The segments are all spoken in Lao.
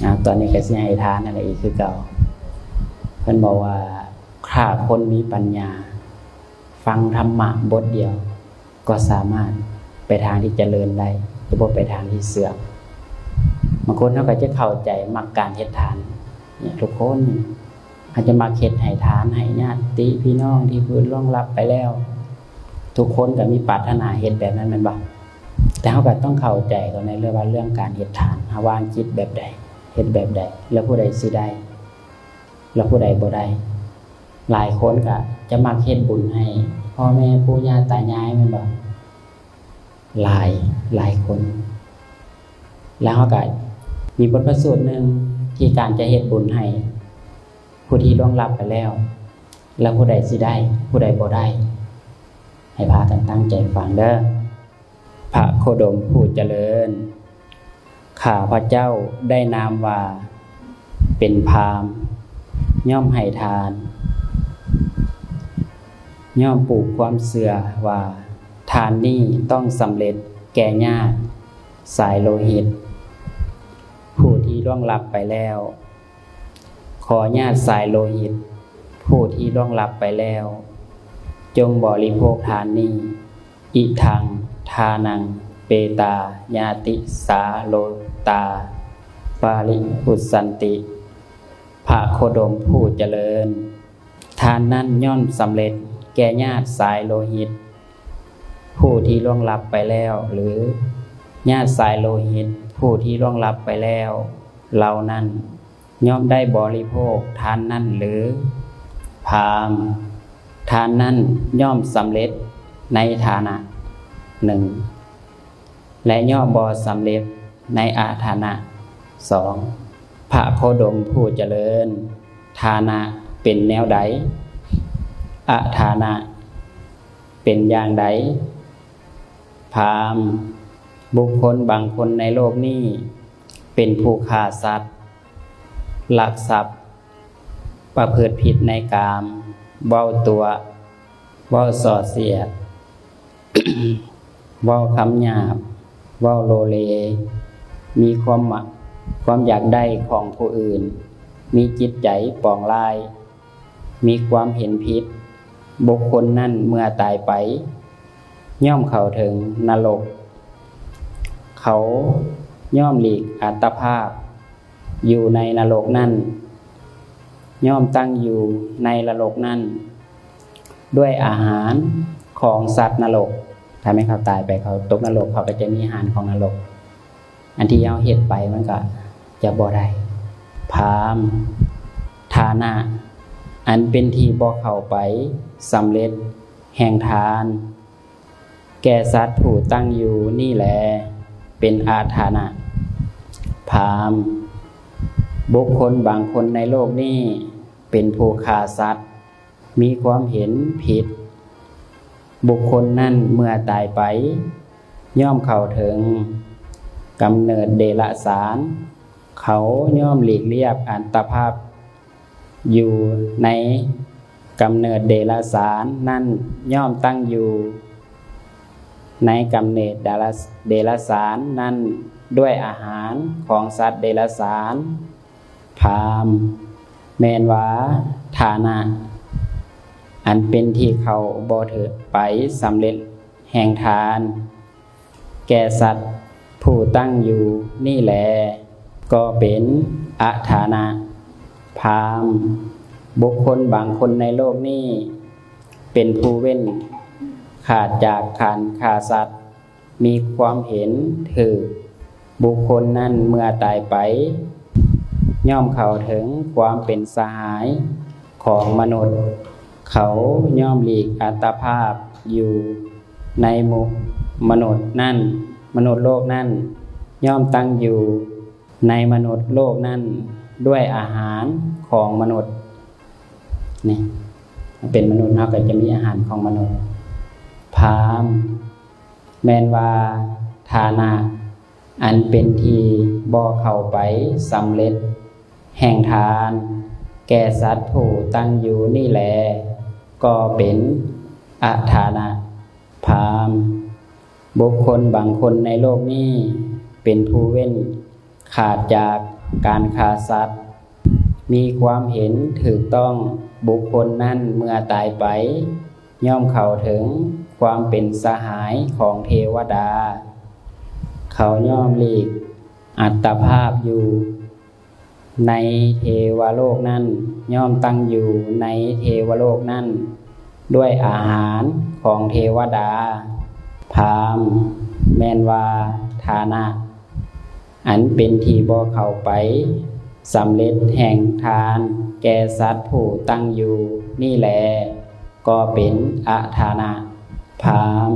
ອາ ຕອນນີ້ກໍຊິໃຫ້ທານນັ້ນແຫຼະ ອີກຄືເກົ່າ. ເພິ່ນບອກວ່າ ຖ້າຄົນມີປັນຍາ ຟັງທຳມະບົດດຽວ ກໍສາມາດໄປທາງທີ່ຈະເລີນໄດ້ ຫຼືບໍ່ໄປທາງທີ່ເສື່ອມ. ບາງຄົນເຮົາກໍຈະເຂົ້າໃຈມັກການເຮັດທານ ທຸກຄົນ ເຮົາຈະມັກເຮັດໃຫ້ທານ ໃຫ້ຍາດຕິພີ່ນ້ອງທີ່ເພິ່ນລ່ວງລັບໄປແລ້ວ. ທຸກຄົນກໍມີປາດຖະໜາເຮັດແບບນັ້ນແມ່ນບໍ່? ແຕ່ເຮົາກໍຕ້ອງເຂົ້າໃຈກ່ອນໃນເລື່ອງວ່າ ເລື່ອງການເຮັດທານ ເຮົາວາງຈິດແບບໃດ ເຮັດແບບໃດ ແລ້ວຜູ້ໃດຊິໄດ້ ແລ້ວຜູ້ໃດບໍ່ໄດ້. ຫຼາຍຄົນກໍຈະມັກເຮັດບຸນໃຫ້ພໍ່ແມ່ປູ່ຍ່າຕາຍາຍແມ່ນບໍ່? ຫຼາຍ ຫຼາຍຄົນ. ແລ້ວເຮົາກໍມີບົດພະສູດໜຶ່ງ ທີ່ການຈະເຮັດບຸນໃຫ້ຜູ້ທີ່ລ່ວງລັບໄປແລ້ວ ແລ້ວຜູ້ໃດຊິໄດ້ ຜູ້ໃດບໍ່ໄດ້ ໃຫ້ພາກັນຕັ້ງໃຈຟັງເດີ້. ພະໂຄດົມຜູ້ຈະເລີນ, ຂ້າພະເຈົ້າໄດ້ນາມວ່າເປັນພາມ ຍ່ອມໃຫ້ທານ ຍ່ອມປູກຄວາມເຊື່ອວ່າ ທານນີ້ຕ້ອງສຳເລັດແກ່ຍາດສາຍໂລຫິດ ຜູ້ທີ່ລ່ວງລັບໄປແລ້ວ. ຂໍຍາດສາຍໂລຫິດ ຜູ້ທີ່ລ່ວງລັບໄປແລ້ວ ຈົ່ງບໍລິໂພກທານນີ້. ອິທັງ ທານັງ ເປຕາຍາຕິສາໂລຕາ ປະລິພຸດສັນຕິ. ພະໂຄດົມຜູ້ຈະເລີນ, ທານນັ້ນຍ່ອມສຳເລັດແກ່ຍາດສາຍໂລຫິດ ຜູ້ທີ່ລ່ວງລັບໄປແລ້ວ ຫຼື ຍາດສາຍໂລຫິດຜູ້ທີ່ລ່ວງລັບໄປແລ້ວເຫຼົ່ານັ້ນ ຍ່ອມໄດ້ບໍລິໂພກທານນັ້ນຫຼື? ພາມ, ທານນັ້ນຍ່ອມສຳເລັດໃນຖານະ ໜຶ່ງ ແລະ ຍ່ອມບໍ່ສຳເລັດໃນອະຖານະ ສອງ. ພະໂຄດົມຜູ້ຈະເລີນ, ຖານະເປັນແນວໃດ? ອະຖານະເປັນຢ່າງໃດ? ພາມ, ບຸກຄົນບາງຄົນໃນໂລກນີ້ເປັນຜູ້ຂ້າສັດ, ລັກຊັບ, ປະພຶດຜິດໃນກາມ, ເວົ້າຕົວະ, ເວົ້າສ່ອສຽດ, ເວົ້າຄຳຫຍາບ, ເວົ້າໂລເລ, ມີຄວາມມະ ຄວາມຢາກໄດ້ຂອງຜູ້ອື່ນ, ມີຈິດໃຈປອງຮ້າຍ, ມີຄວາມເຫັນຜິດ. ບຸກຄົນນັ້ນເມື່ອຕາຍໄປ ຍ່ອມເຂົ້າເຖິງນະລົກ. ເຂົາຍ່ອມຫຼີກອັດຕະພາບ ຢູ່ໃນນະລົກນັ້ນ, ຍ່ອມຕັ້ງຢູ່ໃນນະລົກນັ້ນ ດ້ວຍອາຫານຂອງສັດນະລົກ. ຖ້າແມ່ນເຂົາຕາຍໄປ ເຂົາຕົກນະລົກ ເຂົາກໍຈະມີອາຫານຂອງນະລົກ. ອັນທີ່ເຮົາເຮັດໄປມັນກໍຈະບໍ່ໄດ້. ພາມ, ຖານະອັນເປັນທີ່ບໍ່ເຂົ້າໄປສຳເລັດແຫ່ງທານ ແກ່ສັດຜູ້ຕັ້ງຢູ່ນີ້ແລ ເປັນອະຖານະ. ພາມ, ບຸກຄົນບາງຄົນໃນໂລກນີ້ເປັນຜູ້ຂ້າສັດ, ມີຄວາມເຫັນຜິດ. ບຸກຄົນນັ້ນເມື່ອຕາຍໄປ ຍ່ອມເຂົ້າເຖິງກຳເນີດເດລະສານ. ເຂົາຍ່ອມຫຼີກລຽບອັດຕະພາບ ຢູ່ໃນກຳເນີດເດລະສານນັ້ນ ຍ່ອມຕັ້ງຢູ່ໃນກຳເນີດດາລະ ເດລະສານນັ້ນ ດ້ວຍອາຫານຂອງສັດເດລະສານ. ພາມ, ແມ່ນວ່າຖານະອັນເປັນທີ່ເຂົ້າບໍ່ເຖິງໄປສຳເລັດແຫ່ງທານ ແກ່ສັດຜູ້ຕັ້ງຢູ່ນີ້ແລ ກໍເປັນອະຖານະ. ພາມ, ບຸກຄົນບາງຄົນໃນໂລກນີ້ ເປັນຜູ້ເວັ້ນຂາດຈາກການຂ້າສັດ, ມີຄວາມເຫັນຖືກ. ບຸກຄົນນັ້ນເມື່ອຕາຍໄປ ຍ່ອມເຂົ້າເຖິງຄວາມເປັນສະຫາຍ ຂອງມະນຸດ, ເຂົາຍ່ອມຫຼີກອັດຕະພາບຢູ່ໃນໝູ່ມະນຸດນັ້ນ, ມະນຸດໂລກນັ້ນ ຍ່ອມຕັ້ງຢູ່ໃນມະນຸດໂລກນັ້ນ ດ້ວຍອາຫານຂອງມະນຸດ. ນີ້ ເປັນມະນຸດ ເຮົາກໍຈະມີອາຫານຂອງມະນຸດ. ພາມ, ແມ່ນວ່າຖານະ ອັນເປັນທີ່ບໍ່ເຂົ້າໄປສຳເລັດແຫ່ງທານ ແກ່ສັດຜູ້ຕັ້ງຢູ່ນີ້ແລ ກໍເປັນອະຖານະ. ພາມ, ບຸກຄົນບາງຄົນໃນໂລກນີ້ ເປັນຜູ້ເວັ້ນຂາດຈາກ ການຂ້າສັດ ມີຄວາມເຫັນຖືກຕ້ອງ ບຸກຄົນນັ້ນເມື່ອຕາຍໄປ ຍ່ອມເຂົ້າເຖິງຄວາມເປັນສະຫາຍຂອງເທວະດາ, ເຂົາຍ່ອມຫຼີກອັດຕະພາບຢູ່ໃນເທວະໂລກນັ້ນ, ຍ່ອມຕັ້ງຢູ່ໃນເທວະໂລກນັ້ນ ດ້ວຍອາຫານຂອງເທວະດາ. ພາມ, ແມ່ນວ່າຖານະ ອັນເປັນທີ່ບໍ່ເຂົ້າໄປສຳເລັດແຫ່ງທານແກ່ສັດຜູ້ຕັ້ງຢູ່ນີ້ແລ ກໍເປັນອະຖານະ. ພາມ,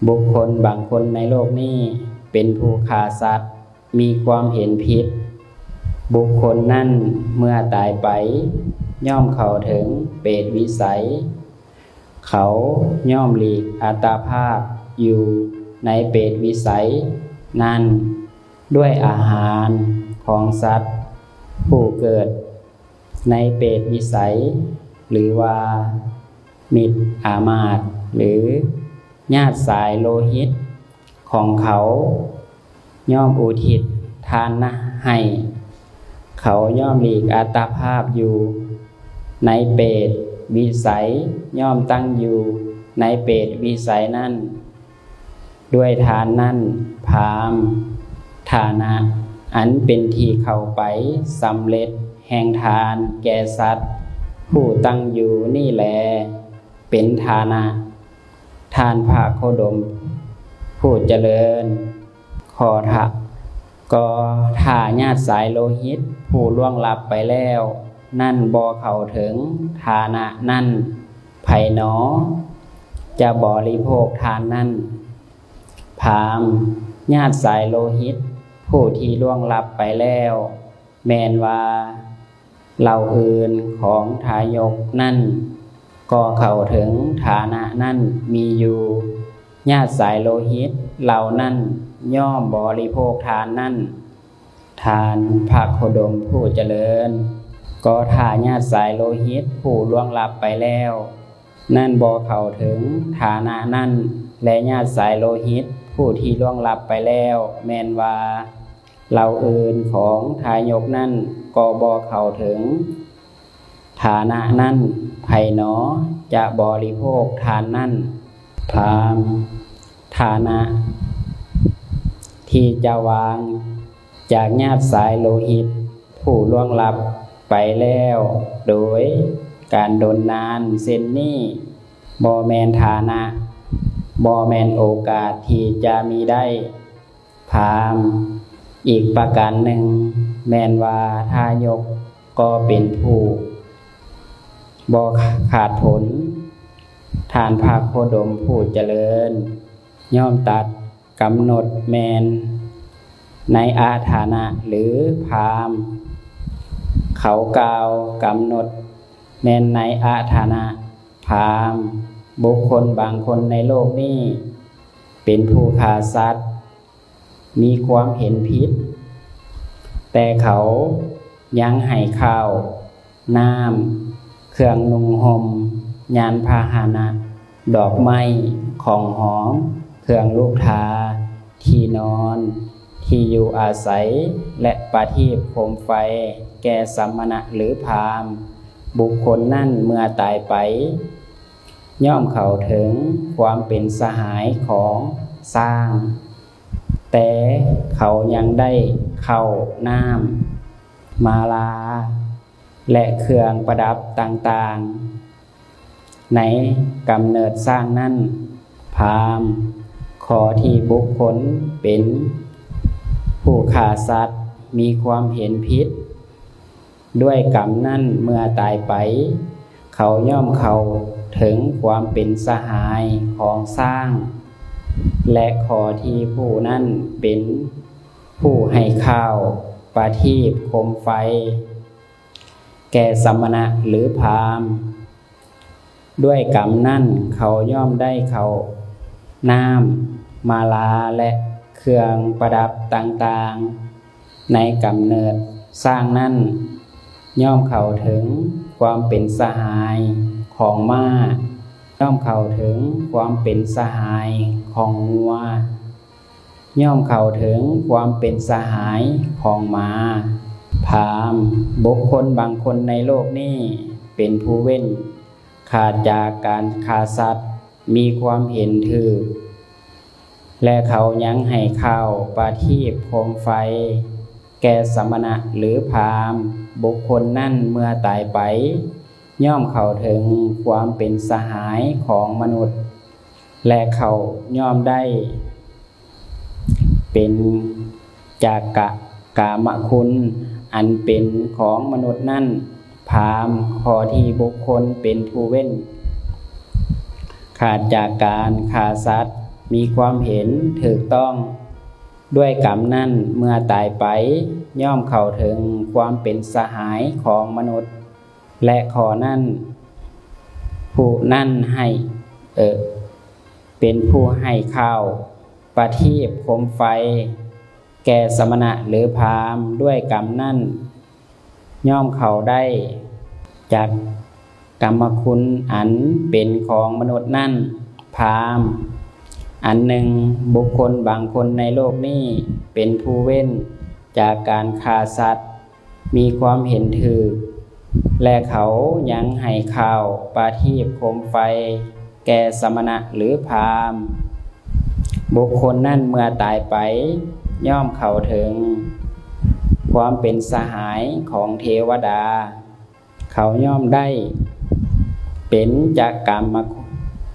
ບຸກຄົນບາງຄົນໃນໂລກນີ້ເປັນຜູ້ຂ້າສັດ, ມີຄວາມເຫັນຜິດ. ບຸກຄົນນັ້ນເມື່ອຕາຍໄປ ຍ່ອມເຂົ້າເຖິງເປດວິໄສ. ເຂົາຍ່ອມຫຼີກອັດຕະພາບຢູ່ໃນເປດວິໄສນັ້ນ ດ້ວຍອາຫານຂອງສັດຜູ້ເກີດໃນເປດວິໄສ ຫຼືວ່າມິດອາມາດ ຫຼືຍາດສາຍໂລຫິດ ຂອງເຂົາ ຍ່ອມອຸທິດທານໃຫ້. ເຂົາຍ່ອມຫຼີກອັດຕະພາບຢູ່ໃນເປດວິໄສ, ຍ່ອມຕັ້ງຢູ່ໃນເປດວິໄສນັ້ນ ດ້ວຍທານນັ້ນ. ພາມ, ຖານະອັນເປັນທີ່ເຂົ້າໄປສຳເລັດແຫ່ງທານແກ່ສັດຜູ້ຕັ້ງຢູ່ນີ້ແລ ເປັນຖານະ. ທ່ານພະໂຄດົມຜູ້ຈະເລີນ, ຂໍທະ ກໍຖ້າຍາດສາຍໂລຫິດຜູ້ລ່ວງລັບໄປແລ້ວນັ້ນບໍ່ເຂົ້າເຖິງຖານະນັ້ນ, ໃຜໜໍຈະບໍລິໂພກທານນັ້ນ? ພາມ, ຍາດສາຍໂລຫິດຜູ້ທີ່ລ່ວງລັບໄປແລ້ວ ແມ່ນວ່າເຫຼົ່າອື່ນຂອງທາຍົກນັ້ນກໍເຂົ້າເຖິງຖານະນັ້ນມີຢູ່. ຍາດສາຍໂລຫິດເຫຼົ່ານັ້ນຍ່ອມບໍລິໂພກທານນັ້ນ. ທ່ານພະໂຄດົມຜູ້ຈະເລີນ, ກໍຖ້າຍາດສາຍໂລຫິດຜູ້ລ່ວງລັບໄປແລ້ວ ນັ້ນບໍ່ເຂົ້າເຖິງຖານະນັ້ນ ແລະ ຍາດສາຍໂລຫິດຜູ້ທີ່ລ່ວງລັບໄປແລ້ວ ແມ່ນວ່າເຫຼົ່າອື່ນຂອງທາຍົກນັ້ນກໍບໍ່ເຂົ້າເຖິງຖານະນັ້ນ, ໃຜໜໍຈະບໍລິໂພກທານນັ້ນ? ພາມ, ຖານະທີ່ຈະຫວ່າງຈາກຍາດສາຍໂລຫິດ ຜູ້ລ່ວງລັບໄປແລ້ວໂດຍການດົນນານເຊັ່ນນີ້ ບໍ່ແມ່ນຖານະ, ບໍ່ແມ່ນໂອກາດທີ່ຈະມີໄດ້. ພາມ, ອີກປະການໜຶ່ງ ແມ່ນວ່າທາຍົກກໍເປັນຜູ້ບໍ່ຂາດຜົນ. ທ່ານພະໂຄດົມຜູ້ຈະເລີນ, ຍ່ອມຕັດ ກຳນົດແມ່ນໃນອາຖານະ ຫຼື ພາມ? ເຂົາກ່າວກຳນົດແມ່ນໃນອາຖານະ. ພາມ, ບຸກຄົນບາງຄົນໃນໂລກນີ້ເປັນຜູ້ຂ້າສັດ, ມີຄວາມເຫັນຜິດ, ແຕ່ເຂົາຍັງໃຫ້ເຂົ້າ ນ້ຳ, ເຄື່ອງນຸ່ງຫົ່ມ, ຍານພາຫະນະ, ດອກໄມ້, ຂອງຫອມ, ເຄື່ອງລູບທາ, ທີ່ນອນ, ທີ່ຢູ່ອາໄສ ແລະ ປະທີບໂຄມໄຟແກ່ສະມະນະ ຫຼື ພາມ. ບຸກຄົນນັ້ນເມື່ອຕາຍໄປ ຍ່ອມເຂົ້າເຖິງຄວາມເປັນສະຫາຍຂອງຊ້າງ, ແຕ່ເຂົາຍັງໄດ້ເຂົ້າ, ນ້ຳ, ມາລາ ແລະ ເຄື່ອງປະດັບຕ່າງໆ ໃນກຳເນີດຊ້າງນັ້ນ. ພາມ, ຂໍ້ທີ່ບຸກຄົນເປັນຜູ້ຂ້າສັດ ມີຄວາມເຫັນຜິດດ້ວຍກຳນັ້ນ ເມື່ອຕາຍໄປ ເຂົາຍ່ອມເຂົ້າເຖິງຄວາມເປັນສະຫາຍຂອງຊ້າງ ແລະ ຂໍ້ທີ່ຜູ້ນັ້ນເປັນຜູ້ໃຫ້ຂ້າວ ປະທີບໂຄມໄຟ ແກ່ສະມະນະ ຫຼື ພາມ. ດ້ວຍກຳນັ້ນເຂົາຍ່ອມໄດ້ເຂົ້າ, ນ້ຳ, ມາລາ ແລະ ເຄື່ອງປະດັບຕ່າງໆ ໃນກຳເນີດຊ້າງນັ້ນ, ຍ່ອມເຂົ້າເຖິງຄວາມເປັນສະຫາຍຂອງມ້າ, ຍ່ອມເຂົ້າເຖິງຄວາມເປັນສະຫາຍຂອງງົວ. ຍ່ອມເຂົ້າເຖິງຄວາມເປັນສະຫາຍຂອງໝາ. ພາມ, ບຸກຄົນບາງຄົນໃນໂລກນີ້ເປັນຜູ້ເວັ້ນຂາດຈາກການຂ້າສັດ, ມີຄວາມເຫັນຖືກ ແລະ ເຂົາຍັງໃຫ້ຂ້າວປະທີບໂຄມໄຟແກ່ສະມະນະ ຫຼື ພາມ. ບຸກຄົນນັ້ນເມື່ອຕາຍໄປ ຍ່ອມເຂົ້າເຖິງຄວາມເປັນສະຫາຍຂອງມະນຸດ ແລະ ເຂົາຍ່ອມໄດ້ເປັນຈາກກະ ກາມະຄຸນອັນເປັນຂອງມະນຸດນັ້ນ. ພາມ, ຂໍ້ທີ່ບຸກຄົນເປັນຜູ້ເວັ້ນຂາດຈາກການຂ້າສັດ ມີຄວາມເຫັນຖືກຕ້ອງດ້ວຍກຳນັ້ນ ເມື່ອຕາຍໄປ ຍ່ອມເຂົ້າເຖິງຄວາມເປັນສະຫາຍຂອງມະນຸດ ແລະ ຂໍ້ນັ້ນ ຜູ້ນັ້ນໃຫ້ ເອີ ເປັນຜູ້ໃຫ້ຂ້າວປະທີບໂຄມໄຟແກ່ສະມະນະ ຫຼື ພາມ ດ້ວຍກຳນັ້ນ ຍ່ອມເຂົາໄດ້ຈາກກາມະຄຸນອັນເປັນຂອງມະນຸດນັ້ນ. ພາມ, ອັນໜຶ່ງ, ບຸກຄົນບາງຄົນໃນໂລກນີ້ເປັນຜູ້ເວັ້ນຈາກການຂ້າສັດ ມີຄວາມເຫັນຖືກ ແລະ ເຂົາຍັງໃຫ້ຂ້າວປະທີບໂຄມໄຟແກ່ສະມະນະ ຫຼື ພາມ. ບຸກຄົນນັ້ນເມື່ອຕາຍໄປ ຍ່ອມເຂົ້າເຖິງຄວາມເປັນສະຫາຍຂອງເທວະດາ. ເຂົາຍ່ອມໄດ້ເປັນຈາກກາມະ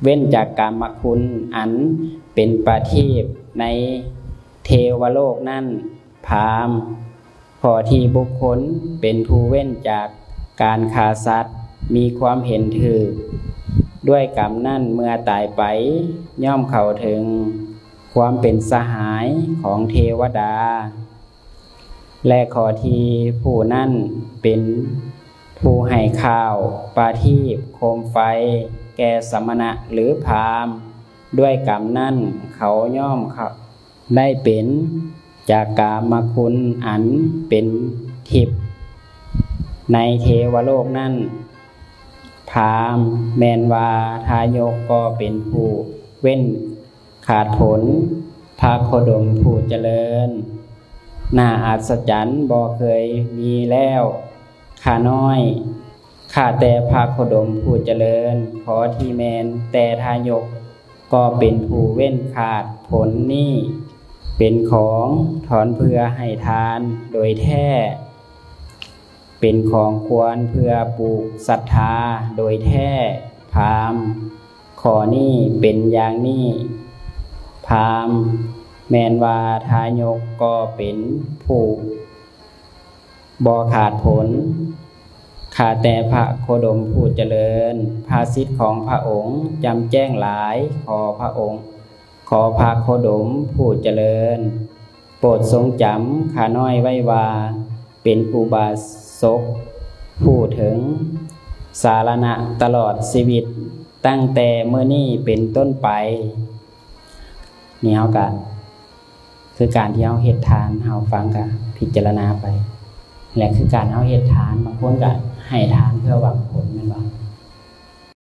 ເວັ້ນຈາກກາມະຄຸນອັນເປັນປະທີບໃນເທວະໂລກນັ້ນ. ພາມ, ຂໍ້ທີ່ບຸກຄົນເປັນຜູ້ເວັ້ນຈາກການຂ້າສັດ ມີຄວາມເຫັນຖືກດ້ວຍກຳນັ້ນ ເມື່ອຕາຍໄປ ຍ່ອມເຂົ້າເຖິງຄວາມເປັນສະຫາຍຂອງເທວະດາ ແລະ ຂໍ້ທີ່ຜູ້ນັ້ນເປັນຜູ້ໃຫ້ຂ້າວປະທີບໂຄມໄຟແກ່ສະມະນະ ຫຼື ພາມ ດ້ວຍກຳນັ້ນ ເຂົາຍ່ອມ ໄດ້ເປັນຈາກກາມະຄຸນອັນເປັນທິບໃນເທວະໂລກນັ້ນ. ພາມ, ແມ່ນວ່າທາຍົກກໍເປັນຜູ້ເວັ້ນຂາດຜົນ. ພະໂຄດົມຜູ້ຈະເລີນ, ໜ້າອັດສະຈັນບໍ່ເຄີຍມີແລ້ວ. ຂ້ານ້ອຍ, ຂ້າແຕ່ພະໂຄດົມຜູ້ຈະເລີນ, ຂໍ້ທີ່ແມ່ນແຕ່ທາຍົກກໍເປັນຜູ້ເວັ້ນຂາດຜົນນີ້ ເປັນຂອງຖອນເພື່ອໃຫ້ທານໂດຍແທ້, ເປັນຂອງຄວນເພື່ອປູກສັດທາໂດຍແທ້. ພາມ, ຂໍ້ນີ້ເປັນຢ່າງນີ້. ພາມ, ແມ່ນວ່າທາຍົກກໍເປັນຜູ້ ບໍ່ຂາດຜົນ. ຂ້າແຕ່ພະໂຄດົມຜູ້ຈະເລີນ, ພະສິດຂອງພະອົງຈຳແຈ້ງຫຼາຍ. ຂໍພະອົງ, ຂໍພະໂຄດົມຜູ້ຈະເລີນ ໂປດຊົງຈຳຂ້ານ້ອຍໄວ້ວ່າ ເປັນອຸບາສົກຜູ້ເຖິງສາລະນະຕະຫຼອດຊີວິດ, ຕັ້ງແຕ່ມື້ນີ້ເປັນຕົ້ນໄປ. ນີ້ເຮົາກະ ຄືການທີ່ເຮົາເຮັດທານ ເຮົາຟັງກະພິຈາລະນາໄປ ແລະ ຄືການເຮົາເຮັດທານ ບາງຄົນກະໃຫ້ທານເພື່ອຫວັງຜົນ ແມ່ນບໍ່?